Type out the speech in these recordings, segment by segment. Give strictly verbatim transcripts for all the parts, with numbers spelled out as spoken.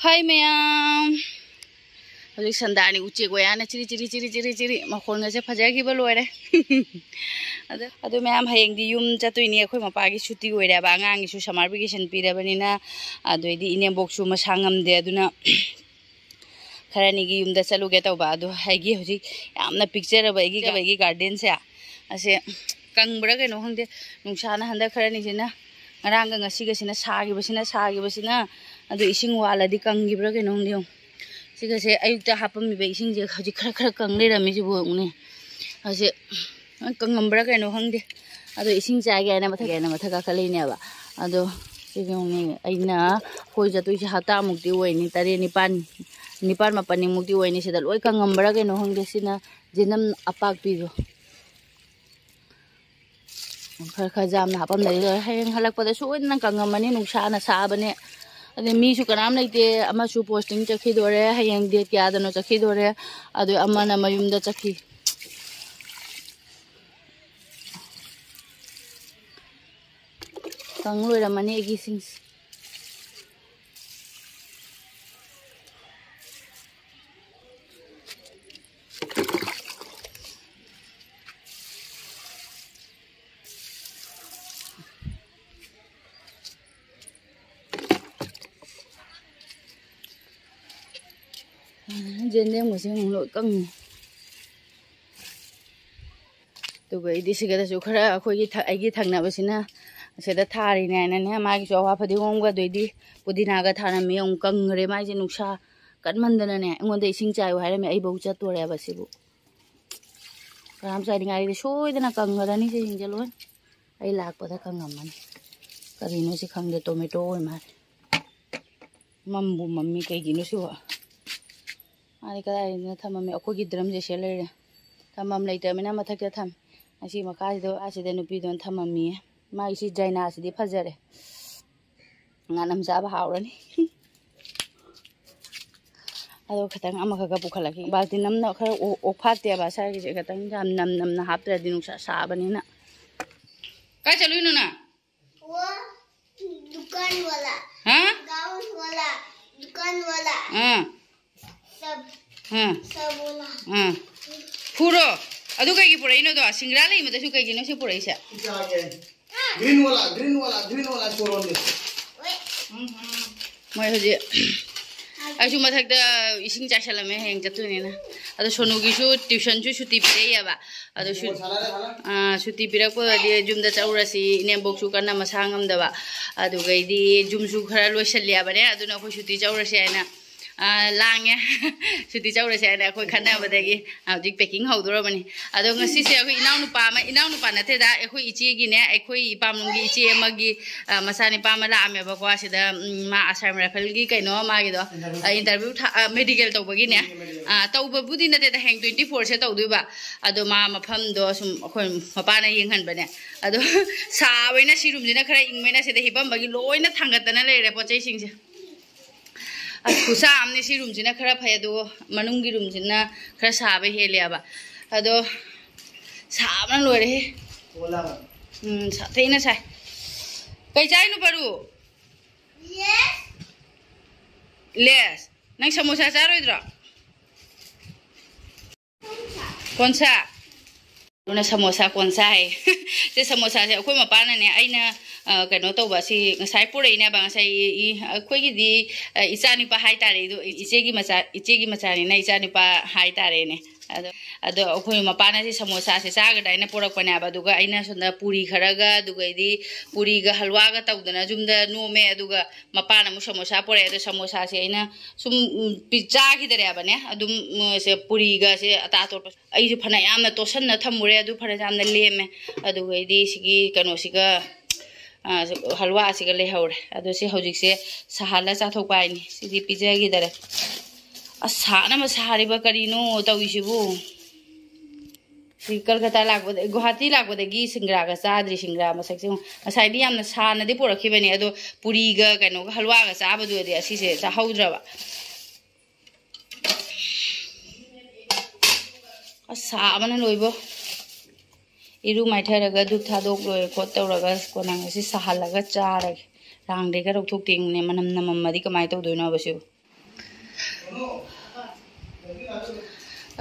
ꯍꯥꯏ ꯃꯌꯥꯝ, ꯍꯧꯖꯤꯛ ꯁꯟꯗꯥꯅꯤ ꯎꯆꯦꯛ ꯋꯥꯌꯥꯅ ꯆꯤꯔꯤ ꯆꯤꯔꯤ ꯆꯤꯔꯤ ꯆꯤꯔꯤ ꯆꯤꯔꯤ ꯃꯈꯣꯟꯒꯁꯦ ꯐꯖꯈꯤꯕ ꯂꯣꯏꯔꯦ꯫ ꯑꯗꯣ ꯑꯗꯨ ꯃꯌꯥꯝ, ꯍꯌꯦꯡꯗꯤ ꯌꯨꯝ ꯆꯠꯇꯣꯏꯅꯤ꯫ ꯑꯩꯈꯣꯏ ꯃꯄꯥꯒꯤ ꯁꯨꯇꯤ ꯑꯣꯏꯔꯦꯕ, ꯑꯉꯥꯡꯒꯤꯁꯨ ꯁꯝꯃꯔ ꯚꯦꯀꯦꯁꯟ ꯄꯤꯔꯕꯅꯤꯅ꯫ ꯑꯗꯨꯏꯗꯤ ꯏꯅꯦꯝꯕꯣꯛꯁꯨ ꯃꯁꯥ ꯉꯝꯗꯦ, ꯑꯗꯨꯅ ꯈꯔꯅꯤꯒꯤ ꯌꯨꯝꯗ ꯆꯠꯂꯨꯒꯦ ꯇꯧꯕ꯫ ꯑꯗꯣ ꯑꯩꯒꯤ ꯍꯧꯖꯤꯛ ꯌꯥꯝꯅ ꯄꯤꯛꯆꯔꯕ ꯑꯩꯒꯤ ꯑꯩꯒꯤ ꯒꯥꯔꯗꯦꯟꯁꯦ, ꯑꯁꯦ ꯀꯪꯕ꯭ꯔꯥ ꯀꯩꯅꯣ ꯈꯪꯗꯦ꯫ ꯅꯨꯡꯁꯥꯅ ꯍꯟꯗꯛ ꯈꯔꯅꯤꯁꯤꯅ, ꯉꯔꯥꯡꯒ ꯉꯁꯤꯒꯁꯤꯅ ꯁꯥꯈꯤꯕꯁꯤꯅ ꯁꯥꯈꯤꯕꯁꯤꯅ꯫ ꯑꯗꯨ ꯏꯁꯤꯡ ꯋꯥꯠꯂꯗꯤ ꯀꯪꯈꯤꯕ꯭ꯔꯥ ꯀꯩꯅꯣ ꯈꯪꯗꯦ꯫ ꯌꯦꯡꯉꯨ, ꯁꯤꯒꯁꯦ ꯑꯌꯨꯛꯇ ꯍꯥꯞꯄꯝꯃꯤꯕ ꯏꯁꯤꯡꯁꯦ ꯍꯧꯖꯤꯛ ꯈꯔ ꯈꯔ ꯀꯪ ꯂꯩꯔꯝꯃꯤꯁꯤꯕꯨ ꯌꯦꯡꯉꯨꯅꯦ꯫ ꯑꯁꯦ ꯂꯣꯏ ꯀꯪꯉꯝꯕ꯭ꯔꯥ ꯀꯩꯅꯣ ꯈꯪꯗꯦ꯫ ꯑꯗꯣ ꯏꯁꯤꯡ ꯆꯥꯏꯒꯦ ꯍꯥꯏꯅ ꯃꯊꯛ, ꯍꯥꯏꯅ ꯃꯊꯛ ꯀꯥꯈꯠꯂꯛꯏꯅꯦꯕ꯫ ꯑꯗꯣ ꯁꯤꯒꯤ ꯌꯦꯡꯉꯨꯅꯦ, ꯑꯩꯅ ꯑꯩꯈꯣꯏ ꯆꯠꯇꯣꯏꯁꯦ ꯍꯞꯇꯥꯃꯨꯛꯇꯤ ꯑꯣꯏꯅꯤ, ꯇꯔꯦꯠ ꯅꯤꯄꯥꯜ, ꯅꯤꯄꯥꯜ ꯃꯥꯄꯜꯅꯤꯃꯨꯛꯇꯤ ꯑꯣꯏꯅꯤ꯫ ꯁꯤꯗ ꯂꯣꯏ ꯀꯪꯉꯝꯕ꯭ꯔꯥ ꯀꯩꯅꯣ ꯈꯪꯗꯦ꯫ ꯁꯤꯅ ꯖꯦꯅꯝ ꯑꯄꯥꯛꯄꯤꯗꯣ꯫ ꯈꯔ ꯈꯔ ꯌꯥꯝꯅ ꯍꯥꯞꯄꯝꯗꯗꯤ ꯂꯣꯏꯔꯦ꯫ ꯍꯌꯦꯡ ꯍꯜꯂꯛꯄꯗ ꯁꯣꯏꯗꯅ ꯀꯪꯉꯝꯃꯅꯤ, ꯅꯨꯡꯁꯥꯅ ꯁꯥꯕꯅꯦ꯫ ꯑꯗꯩ ꯃꯤꯁꯨ ꯀꯅꯥꯝ ꯂꯩꯇꯦ, ꯑꯃꯁꯨ ꯄꯣꯁꯇꯤꯡ ꯆꯠꯈꯤꯗꯣꯔꯦ, ꯍꯌꯦꯡ ꯗꯦꯠ ꯀꯌꯥꯗꯅꯣ ꯆꯠꯈꯤꯗꯣꯔꯦ, ꯑꯗꯨ ꯑꯃꯅ ꯃꯌꯨꯝꯗ ꯆꯠꯈꯤ꯫ ꯀꯪ ꯂꯣꯏꯔꯝꯃꯅꯤ ꯑꯩꯒꯤ ꯏꯁꯤꯡꯁꯦ꯫ ꯌꯦꯟꯗꯦꯝꯒꯁꯦ ꯑꯃꯨꯛ ꯂꯣꯏ ꯀꯪꯉꯦ꯫ ꯑꯗꯨꯒ ꯑꯩꯗꯤ ꯁꯤꯒꯗꯁꯨ ꯈꯔ ꯑꯩꯈꯣꯏꯒꯤ ꯊ-, ꯑꯩꯒꯤ ꯊꯪꯅꯕꯁꯤꯅ ꯑꯁꯤꯗ ꯊꯥꯔꯤꯅꯦ ꯍꯥꯏꯅꯅꯦ, ꯃꯥꯒꯤꯁꯨ ꯑꯋꯥ ꯐꯗꯤꯒꯣꯝꯒ ꯑꯗꯩꯗꯤ ꯄꯨꯗꯤꯅꯥꯒ ꯊꯥꯔꯝꯃꯤ꯫ ꯑꯃꯨꯛ ꯀꯪꯈ꯭ꯔꯦ ꯃꯥꯏꯁꯦ, ꯅꯨꯡꯁꯥ ꯀꯟꯃꯟꯗꯅꯅꯦ꯫ ꯑꯩꯉꯣꯟꯗ ꯏꯁꯤꯡ ꯆꯥꯏꯌꯨ ꯍꯥꯏꯔꯝꯃꯤ, ꯑꯩꯐꯧ ꯆꯠꯇꯣꯔꯦꯕ ꯁꯤꯕꯨ꯫ ꯀꯅꯥꯝ ꯆꯥꯏꯅꯤꯡꯉꯥꯏꯗꯤ ꯁꯣꯏꯗꯅ ꯀꯪꯈ꯭ꯔꯅꯤ ꯁꯤꯁꯤꯡꯁꯦ ꯂꯣꯏ꯫ ꯑꯩ ꯂꯥꯛꯄꯗ ꯀꯪꯉꯝꯃꯅꯤ꯫ ꯀꯔꯤꯅꯣ ꯁꯤ ꯈꯪꯗꯦ, ꯇꯣꯃꯦꯇꯣ ꯑꯣꯏ ꯃꯥꯜꯂꯦ꯫ ꯃꯝꯕꯨ ꯃꯝꯃꯤ, ꯀꯩꯒꯤꯅꯣ ꯁꯤꯕꯣ? ꯃꯥꯗꯤ ꯀꯗꯥꯏꯗꯅꯣ ꯊꯝꯃꯝꯃꯤ? ꯑꯩꯈꯣꯏꯒꯤ ꯗ꯭ꯔꯝꯁꯦ ꯁꯤꯗ ꯂꯩꯔꯦ꯫ ꯊꯝꯐꯝ ꯂꯩꯇ꯭ꯔꯕꯅꯤꯅ ꯃꯊꯛꯇ ꯊꯝꯃꯦ꯫ ꯑꯁꯤ ꯃꯈꯥꯁꯤꯗ, ꯑꯁꯤꯗ ꯅꯨꯄꯤꯗꯨꯅ ꯊꯝꯃꯝꯃꯤꯌꯦ꯫ ꯃꯥꯒꯤ ꯁꯤ ꯖꯥꯏꯅꯥꯁꯤꯗꯤ ꯐꯖꯔꯦ꯫ ꯉꯥꯅꯝ ꯆꯥꯕ ꯍꯥꯎꯔꯅꯤ꯫ ꯑꯗꯣ ꯈꯤꯇꯪ ꯑꯃꯈꯛꯀ ꯄꯨꯈꯠꯂꯛꯈꯤ꯫ ꯕꯥꯜꯇꯤꯟ ꯑꯃꯅ ꯈꯔ ꯑꯣ-, ꯑꯣꯛꯐꯥꯠꯇꯦꯕ ꯁ꯭ꯋꯥꯏꯒꯤꯁꯦ꯫ ꯈꯤꯇꯪ ꯌꯥꯝ ꯅꯝ ꯅꯝꯅ ꯍꯥꯞꯇ꯭ꯔꯗꯤ ꯅꯨꯡꯁꯥ ꯁꯥꯕꯅꯤꯅ꯫ ꯀꯥꯏ ꯆꯠꯂꯨꯏꯅꯣ ꯅꯪ? वो दुकान वाला। हाँ? गाउन वाला। ꯑꯥ꯫ ꯑꯥ꯫ ꯑꯥ꯫ ꯐꯨꯔꯣ꯫ ꯑꯗꯨ ꯀꯩꯒꯤ ꯄꯨꯔꯛꯏꯅꯣꯗꯣ? ꯁꯤꯡꯒ꯭ꯔꯥ ꯂꯩꯃꯗꯁꯨ ꯀꯩꯒꯤꯅꯣ ꯁꯤ ꯄꯨꯔꯛꯏꯁꯦ? ꯒ꯭ꯔꯤꯟ ꯋꯥꯂꯥ, ꯒ꯭ꯔꯤꯟ ꯋꯥꯂꯥ, ꯒ꯭ꯔꯤꯟ ꯋꯥꯂꯥ ꯁꯣꯔꯣꯟꯅꯤ꯫ ꯃꯣꯏ ꯍꯧꯖꯤꯛ ꯑꯩꯁꯨ ꯃꯊꯛꯇ ꯏꯁꯤꯡ ꯆꯥꯏꯁꯜꯂꯝꯃꯦ, ꯍꯌꯦꯡ ꯆꯠꯇꯣꯏꯅꯤꯅ꯫ ꯑꯗꯣ ꯁꯣꯅꯨꯒꯤꯁꯨ ꯇ꯭ꯌꯨꯁꯟꯁꯨ ꯁꯨꯇꯤ ꯄꯤꯔꯛꯏꯑꯕ꯫ ꯑꯗꯣ ꯁꯨ-, ꯑꯥ, ꯁꯨꯇꯤ ꯄꯤꯔꯛꯄꯒꯗꯤ ꯌꯨꯝꯗ ꯆꯠꯂꯨꯔꯁꯤ, ꯏꯅꯦꯝꯕꯣꯛꯁꯨ ꯀꯟꯅ ꯃꯁꯥ ꯉꯝꯗꯕ꯫ ꯑꯗꯨꯒꯩꯗꯤ ꯌꯨꯝꯁꯨ ꯈꯔ ꯂꯣꯏꯁꯜꯂꯦꯕꯅꯦ, ꯑꯗꯨꯅ ꯑꯩꯈꯣꯏ ꯁꯨꯇꯤ ꯆꯠꯂꯨꯔꯁꯤ ꯍꯥꯏꯅ, ꯑꯥ, ꯂꯥꯡꯉꯦ꯫ ꯁꯨꯇꯤ ꯆꯠꯂꯨꯔꯁꯤ ꯍꯥꯏꯅ ꯑꯩꯈꯣꯏ ꯈꯟꯅꯕꯗꯒꯤ ꯍꯧꯖꯤꯛ packing ꯍꯧꯗꯣꯔꯕꯅꯤ꯫ ꯑꯗꯣ ꯉꯁꯤꯁꯦ ꯑꯩꯈꯣꯏ ꯏꯅꯥꯎꯅꯨꯄꯥ ꯑꯃ, ꯏꯅꯥꯎꯅꯨꯄꯥ ꯅꯠꯇꯦꯗ, ꯑꯩꯈꯣꯏ ꯏꯆꯦꯒꯤꯅꯦ, ꯑꯩꯈꯣꯏ ꯏꯄꯥꯝꯂꯣꯝꯒꯤ ꯏꯆꯦ ꯑꯃꯒꯤ, ꯑ, ꯃꯆꯥꯅꯤꯄꯥ ꯑꯃ ꯂꯥꯛꯑꯝꯃꯦꯕꯀꯣ ꯁꯤꯗ, ꯎꯝ, ꯃꯥ ꯑꯁꯥꯝ ꯔꯥꯏꯐꯜꯒꯤ ꯀꯩꯅꯣ ꯃꯥꯒꯤꯗꯣ, ꯑ, interview ꯊꯥ-, ꯑ, medical ꯇꯧꯕꯒꯤꯅꯦ꯫ ꯑ, ꯇꯧꯕꯕꯨꯗꯤ ꯅꯠꯇꯦꯗ, ꯍꯌꯦꯡ twenty fourꯁꯦ ꯇꯧꯗꯣꯏꯕ꯫ ꯑꯗꯣ ꯃꯥ ꯃꯐꯝꯗꯣ ꯁꯨꯝ ꯑꯩꯈꯣꯏ ꯃꯄꯥꯅ ꯌꯦꯡꯍꯟꯕꯅꯦ꯫ ꯑꯗꯣ ꯁꯥꯕꯅꯤꯅ ꯁꯤ roomꯁꯤꯅ ꯈꯔ ꯏꯪꯕꯅꯤꯅ ꯁꯤꯗ ꯍꯤꯞꯄꯝꯕꯒꯤ ꯂꯣꯏꯅ ꯊꯥꯡꯒꯠꯇꯅ ꯂꯩꯔꯦ ꯄꯣꯠ ꯆꯩꯁꯤꯡꯁꯦ꯫ ꯑꯁ, ꯈꯨꯠꯁꯥ ꯑꯃꯅꯤ꯫ ꯁꯤ roomꯁꯤꯅ ꯈꯔ ꯐꯩ, ꯑꯗꯨꯒ ꯃꯅꯨꯡꯒꯤ roomꯁꯤꯅ ꯈꯔ ꯁꯥꯕ ꯍꯦꯜꯂꯦꯕ꯫ ꯑꯗꯣ ꯁꯥꯕꯅ ꯂꯣꯏꯔꯦꯍꯦ꯫ ꯎꯝ, ꯁꯥꯊꯤꯅ ꯁꯥꯏ꯫ ꯀꯩ ꯆꯥꯏꯅꯣ, ꯄꯔꯨ? ꯂꯦꯁ꯫ ꯅꯪ ꯁꯃꯣꯁꯥ ꯆꯥꯔꯣꯏꯗ꯭ꯔꯣ? ꯀꯣꯟꯁꯥ꯫ ꯑꯗꯨꯅ ꯁꯃꯣꯁꯥ ꯀꯣꯟꯁꯥ ꯍꯥꯏ꯫ ꯁꯤ ꯁꯃꯣꯁꯥꯁꯦ ꯑꯩꯈꯣꯏ ꯃꯄꯥꯅꯅꯦ, ꯑꯩꯅ, ꯑ, ꯀꯩꯅꯣ ꯇꯧꯕ, ꯁꯤ ꯉꯁꯥꯏ ꯄꯨꯔꯛꯏꯅꯦꯕ, ꯉꯁꯥꯏ ꯏ-, ꯏ-, ꯑꯩꯈꯣꯏꯒꯤꯗꯤ, ꯑ, ꯏꯆꯥꯅꯤꯄꯥ ꯍꯥꯏꯇꯥꯔꯦ, ꯑꯗꯨ ꯏꯆꯦꯒꯤ ꯃꯆꯥ, ꯏꯆꯦꯒꯤ ꯃꯆꯥꯅꯤꯅ ꯏꯆꯥꯅꯤꯄꯥ ꯍꯥꯏꯇꯥꯔꯦꯅꯦ꯫ ꯑꯗꯣ, ꯑꯗꯣ ꯑꯩꯈꯣꯏ ꯃꯄꯥꯅ ꯁꯤ ꯁꯃꯣꯁꯥꯁꯦ ꯆꯥꯒꯗ꯭ꯔꯥ ꯍꯥꯏꯅ ꯄꯨꯔꯛꯄꯅꯦꯕ, ꯑꯗꯨꯒ ꯑꯩꯅ ꯁꯣꯝꯗ ꯄꯨꯔꯤ ꯈꯔꯒ, ꯑꯗꯨꯒꯩꯗꯤ ꯄꯨꯔꯤꯒ ꯍꯜꯋꯥꯒ ꯇꯧꯗꯅ ꯌꯨꯝꯗ ꯅꯣꯝꯃꯦ, ꯑꯗꯨꯒ ꯃꯄꯥꯅ ꯑꯃꯨꯛ ꯁꯃꯣꯁꯥ ꯄꯨꯔꯛꯑꯦ꯫ ꯑꯗꯣ ꯁꯃꯣꯁꯥꯁꯦ ꯑꯩꯅ ꯁꯨꯝ, ꯎꯝ, ꯄꯤ-, ꯆꯥꯈꯤꯗꯔꯦꯕꯅꯦ꯫ ꯑꯗꯨꯝ, ꯎꯝ, ꯁꯦ ꯄꯨꯔꯤꯒꯁꯦ ꯑꯇꯥ ꯑꯇꯣꯞꯄ ꯑꯩꯁꯨ ꯐꯅ ꯌꯥꯝꯅ ꯇꯣꯠꯁꯟꯅ ꯊꯝꯃꯨꯔꯦ, ꯑꯗꯨ ꯐꯅ ꯌꯥꯝꯅ ꯂꯦꯝꯃꯦ꯫ ꯑꯗꯨꯒꯩꯗꯤ ꯁꯤꯒꯤ ꯀꯩꯅꯣꯁꯤꯒ, ꯑ, ꯍꯜꯋꯥꯁꯤꯒ ꯂꯩꯍꯧꯔꯦ꯫ ꯑꯗꯣ ꯁꯤ ꯍꯧꯖꯤꯛꯁꯦ ꯁꯥꯍꯜꯂ ꯆꯥꯊꯣꯛꯄ ꯍꯥꯏꯅꯤ꯫ ꯁꯤꯗꯤ ꯄꯤꯖꯈꯤꯗꯔꯦ꯫ ꯑꯁ, ꯁꯥꯅꯕ ꯁꯥꯔꯤꯕ ꯀꯔꯤꯅꯣ ꯇꯧꯔꯤꯁꯤꯕꯨ? ꯁꯤ ꯀꯜꯀꯇꯥ ꯂꯥꯛꯄꯗ, ꯒꯨꯋꯥꯍꯥꯇꯤ ꯂꯥꯛꯄꯗꯒꯤ ꯁꯤꯡꯒ꯭ꯔꯥꯒ ꯆꯥꯗ꯭ꯔꯤ꯫ ꯁꯤꯡꯒ꯭ꯔꯥ ꯃꯁꯛꯁꯦ ꯌꯦꯡꯉꯨ꯫ ꯉꯁꯥꯏꯗꯤ ꯌꯥꯝꯅ ꯁꯥꯅꯗꯤ ꯄꯨꯔꯛꯈꯤꯕꯅꯦ, ꯑꯗꯣ ꯄꯨꯔꯤꯒ ꯀꯩꯅꯣꯒ ꯍꯜꯋꯥꯒ ꯆꯥꯕꯗꯨꯗꯤ ꯑꯁꯤꯁꯦ ꯆꯥꯍꯧꯗ꯭ꯔꯕ꯫ ꯑꯁ, ꯁꯥꯕꯅ ꯂꯣꯏꯕꯣ꯫ ꯏꯔꯨ ꯃꯥꯏꯊꯔꯒ ꯙꯨꯞ ꯊꯥꯗꯣꯛ ꯂꯣꯏꯔ ꯈꯣꯠ ꯇꯧꯔꯒ ꯀꯣꯟꯅꯥꯡ ꯑꯁꯤ ꯁꯥꯍꯜꯂꯒ ꯆꯥꯔꯒꯦ꯫ ꯔꯥꯡꯗꯩꯒ ꯂꯧꯊꯣꯛꯇꯦ ꯌꯦꯡꯉꯨꯅꯦ, ꯃꯅꯝ ꯅꯝꯃꯝꯃꯗꯤ ꯀꯃꯥꯏꯅ ꯇꯧꯗꯣꯏꯅꯣꯕ ꯁꯤꯕꯨ?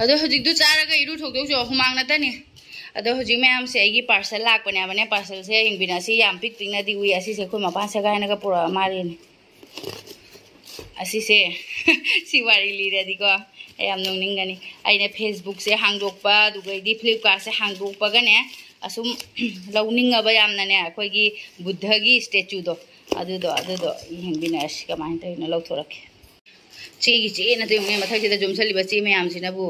ꯑꯗꯣ ꯍꯧꯖꯤꯛꯇꯨ ꯆꯥꯔꯒ ꯏꯔꯨ ꯊꯣꯛꯇꯧꯁꯨ ꯍꯨꯃꯥꯡ ꯅꯠꯇꯅꯤ꯫ ꯑꯗꯣ ꯍꯧꯖꯤꯛ ꯃꯌꯥꯝꯁꯦ ꯑꯩꯒꯤ ꯄꯥꯔꯁꯦꯜ ꯂꯥꯛꯄꯅꯦꯕꯅꯦ꯫ ꯄꯥꯔꯁꯦꯜꯁꯦ ꯌꯦꯡꯕꯤꯅ, ꯑꯁꯤ ꯌꯥꯝ ꯄꯤꯛ ꯄꯤꯛꯅꯗꯤ ꯎꯏ꯫ ꯑꯁꯤꯁꯦ ꯑꯩꯈꯣꯏ ꯃꯄꯥꯟ ꯁꯦꯒꯥꯏꯅꯒ ꯄꯨꯔꯛꯑ ꯃꯥꯜꯂꯦꯅꯦ꯫ ꯑꯁꯤꯁꯦ ꯁꯤ ꯋꯥꯔꯤ ꯂꯤꯔꯗꯤꯀꯣ, ꯑꯩ ꯌꯥꯝ ꯅꯣꯛꯅꯤꯡꯒꯅꯤ꯫ ꯑꯩꯅ ꯐꯦꯁꯕꯨꯛꯁꯦ ꯍꯥꯡꯗꯣꯛꯄ, ꯑꯗꯨꯒꯩꯗꯤ ꯐ꯭ꯂꯤꯞꯀꯥꯔꯠꯁꯦ ꯍꯥꯡꯗꯣꯛꯄꯒꯅꯦ, ꯑꯁꯨꯝ ꯂꯧꯅꯤꯡꯉꯕ ꯌꯥꯝꯅꯅꯦ, ꯑꯩꯈꯣꯏꯒꯤ ꯕꯨꯙꯒꯤ ꯏꯁꯇꯦꯆꯨꯗꯣ, ꯑꯗꯨꯗꯣ ꯑꯗꯨꯗꯣ ꯌꯦꯡꯕꯤꯅꯔꯁꯤ ꯀꯃꯥꯏꯅ ꯇꯧꯔꯤꯅꯣ꯫ ꯂꯧꯊꯣꯔꯛꯀꯦ꯫ ꯆꯦꯒꯤ ꯆꯦꯅ ꯇꯧꯔꯤꯅꯦ ꯃꯊꯛꯁꯤꯗ ꯌꯣꯝꯁꯜꯂꯤꯕ ꯆꯦ ꯃꯌꯥꯝꯁꯤꯅꯕꯨ꯫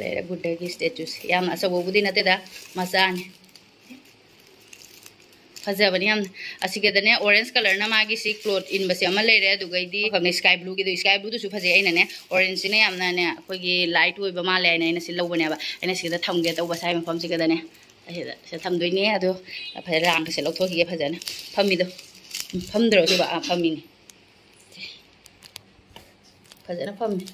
ꯂꯩꯔꯦ ꯕꯨꯙꯒꯤ ꯏꯁꯇꯦꯆꯨꯁꯦ꯫ ꯌꯥꯝꯅ ꯑꯆꯧꯕꯕꯨꯗꯤ ꯅꯠꯇꯦꯗ, ꯃꯆꯥꯅꯤ꯫ ꯐꯖꯕꯅꯤ ꯌꯥꯝꯅ꯫ ꯑꯁꯤꯒꯗꯅꯦ ꯑꯣꯔꯦꯟꯖ ꯀꯂꯔꯅ ꯃꯥꯒꯤ ꯁꯤ ꯀ꯭ꯂꯣꯠ ꯏꯟꯕꯁꯦ ꯑꯃ ꯂꯩꯔꯦ, ꯑꯗꯨꯒꯩꯗꯤ ꯈꯪꯗꯦ, ꯁ꯭ꯀꯥꯏ ꯕ꯭ꯂꯨꯒꯤꯗꯣ, ꯁ꯭ꯀꯥꯏ ꯕ꯭ꯂꯨꯗꯨꯁꯨ ꯐꯖꯩ꯫ ꯑꯩꯅꯅꯦ ꯑꯣꯔꯦꯟꯖꯁꯤꯅ ꯌꯥꯝꯅꯅꯦ ꯑꯩꯈꯣꯏꯒꯤ ꯂꯥꯏꯠ ꯑꯣꯏꯕ ꯃꯥꯜꯂꯦ ꯍꯥꯏꯅ ꯑꯩꯅ ꯁꯤ ꯂꯧꯕꯅꯦꯕ꯫ ꯑꯩꯅ ꯁꯤꯗ ꯊꯝꯒꯦ ꯇꯧꯕ, ꯁꯥꯏ ꯃꯐꯝꯁꯤꯒꯗꯅꯦ꯫ ꯑꯁꯤꯗ ꯁꯤꯗ ꯊꯝꯗꯣꯏꯅꯦ꯫ ꯑꯗꯣ ꯐꯖꯅ ꯔꯥꯡꯒꯁꯦ ꯂꯧꯊꯣꯛꯈꯤꯒꯦ ꯐꯖꯅ꯫ ꯐꯝꯃꯤꯗꯣ꯫ ꯐꯝꯗ꯭ꯔꯣ ꯁꯤꯕ? ꯑꯥ, ꯐꯝꯃꯤꯅꯦ꯫ ꯐꯖꯅ ꯐꯝꯃꯤ꯫